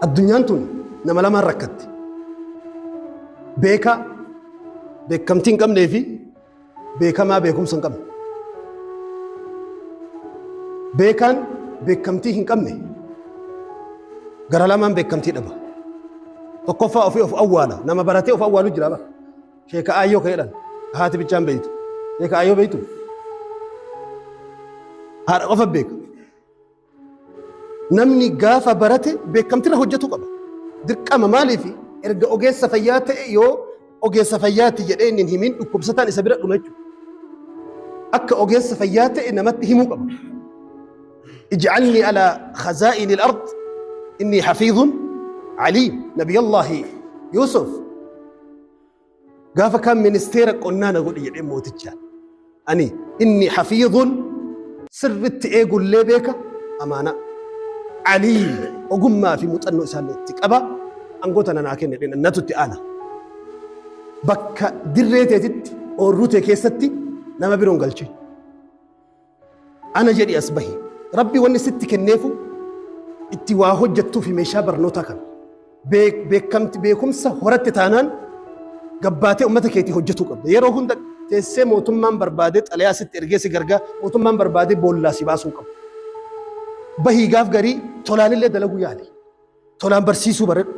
Addunyaan tun nama lamaan rakkatti. Beekaa beekamtii hin qabnee fi beekamaa beekumsa hin qabne. Beekaan beekamtii hin qabne gara lamaan beekamtii dhaba. Tokkoffaa ofii of awwaala. Nama baratee of awwaalu jira bara. Sheeka Aayyoo ka jedhan haati bichaan beeytu. Sheeka Aayyoo beeytu? Haadha qofa beeka. Namni gaafa barate beekamtirra hojjetuu qaba. Dirqama maaliif erga ogeessa fayyaa ta'e yoo ogeessa fayyaati jedhee inni hin himin dhukkubsataan isa bira dhuma jechuudha. Akka ogeessa fayyaa ta'e namatti himuu qaba. Ij'alnii alaa khazaa'ini al-ard innii hafiidhun aliim. Nabiyallaahi Yuusuf Gaafa kaan ministeera qonnaa na godhi jedhee mootichaan. Ani inni hafiidhun sirritti eegullee beeka amaanaa. Aliim ogummaa fi muuxannoo isaallee itti qaba. Aangoo tana naa kenne jedheen natu itti aana. Bakka dirree teetitti oorruu tee keessatti nama biroon galchin. Ana jedhi as bahi. Rabbi wanni sitti kenneefu itti waa hojjettuu fi meeshaa barnootaa kana. Beekamti beekumsa horatte taanaan gabbaatee uummata keetii hojjetuu qabda. Yeroo hunda teessee mootummaan barbaadee xalayaa sitti ergee si gargaa mootummaan barbaadee boollaa si baasuu qabu. Bahii gaaf garii tolaanillee dalaguu yaali. Tolaan barsiisuu baradhu.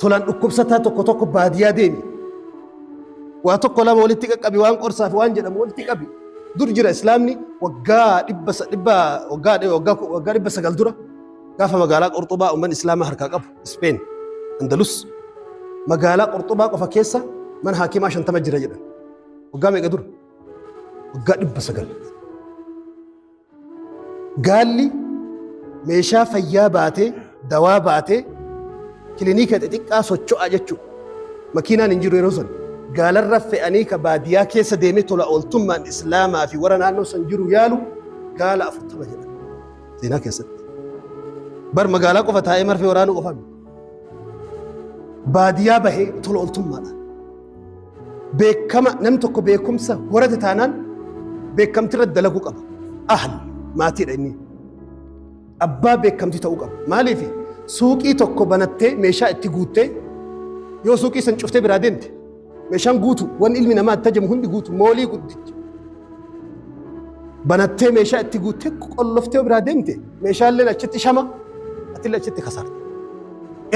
Tolaan dhukkubsataa tokko tokko baadiyyaa deemi. Waa tokko lama walitti qaqqabi waan qorsaaf waan jedhamu walitti qabi. Dur jira islaamni waggaa dhibba dhibba waggaa waggaa waggaa 900 dura gaafa magaalaa Qurxubaa uummanni islaamaa harkaa qabu Ispeen Andalus magaalaa Qurxubaa qofa keessa mana hakiimaa 50 jira jedhan. Waggaa meeqa dura? Waggaa 900. Gaalli meeshaa fayyaa baatee, dawaa baatee, kilinika xixiqqaa socho'aa jechuudha. Makiinaan hin jiru yeroo san. Gaalarra fe'anii ka baadiyaa keessa deemee tola ooltummaan Islaamaa fi warra naannoo san jiru yaalu gaala 40 jedhan. Seenaa keessatti. Bar magaalaa qofa taa'ee marfee waraanuu qofa miti. Baadiyaa bahee tola ooltummaadhaan. Beekama namni tokko beekumsa horate taanaan beekamtii irratti dalaguu qaba. Ahl maatiidha inni. Abbaa beekamtii ta'uu qaba. Maaliif suuqii tokko banattee meeshaa itti guuttee yoo suuqii san cuftee biraa deemte meeshaan guutu wanni ilmi namaa itti hajamu hundi guutu moolii guddicha. Banattee meeshaa itti guuttee qolloftee biraa deemte meeshaaleen achitti shama atillee achitti kasaarte.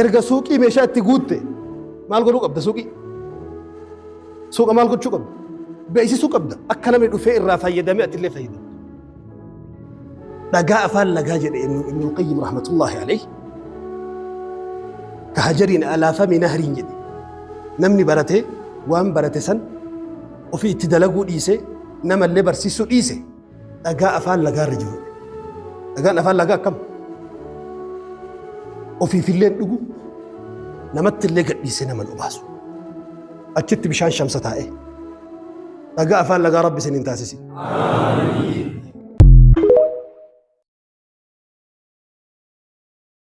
Erga suuqii meeshaa itti guutte maal godhuu qabda suuqii? Suuqa maal gochuu qabda? Beeksisuu qabda. Akka namni dhufee irraa fayyadamee atillee fayyadamtu. Dhagaa afaan lagaa jedhe Ibnul Qayyim rahmatullahi alayhi. Ka hajariin alaafamii nahriin jedhe. Namni barate waan barate san ofii itti dalaguu dhiisee namallee barsiisuu dhiise dhagaa afaan lagaarra jiru. Dhagaan afaan lagaa akkam? Ofiifillee hin dhugu, namatti illee gadhiisee nama hin obaasu. Achitti bishaan shamsa taa'ee. Dhagaa afaan lagaa Rabbi isin hin taasisi.